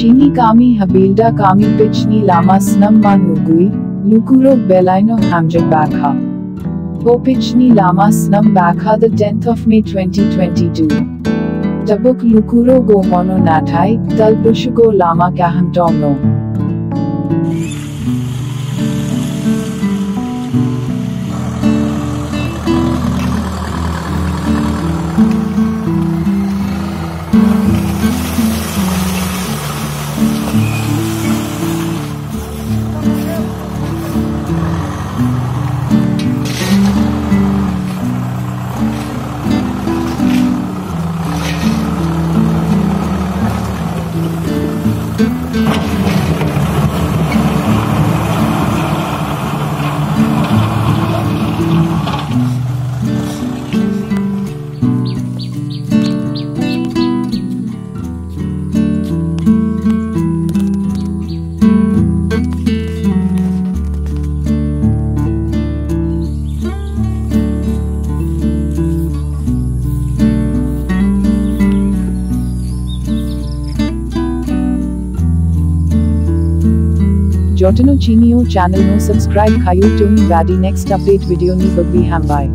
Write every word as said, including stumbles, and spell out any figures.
Chini kami Habilda kami pitchni lama snam ma nugui, lukurok belaino hamjak bakha. Bo pitchni lama snam bakha the tenth of May twenty twenty-two. Tabuk lukurok go mono nathai, tal pusugo lama kaham tongno. Jotono chini o channel no subscribe khayo tongni badi next update video ni bagwi hambai.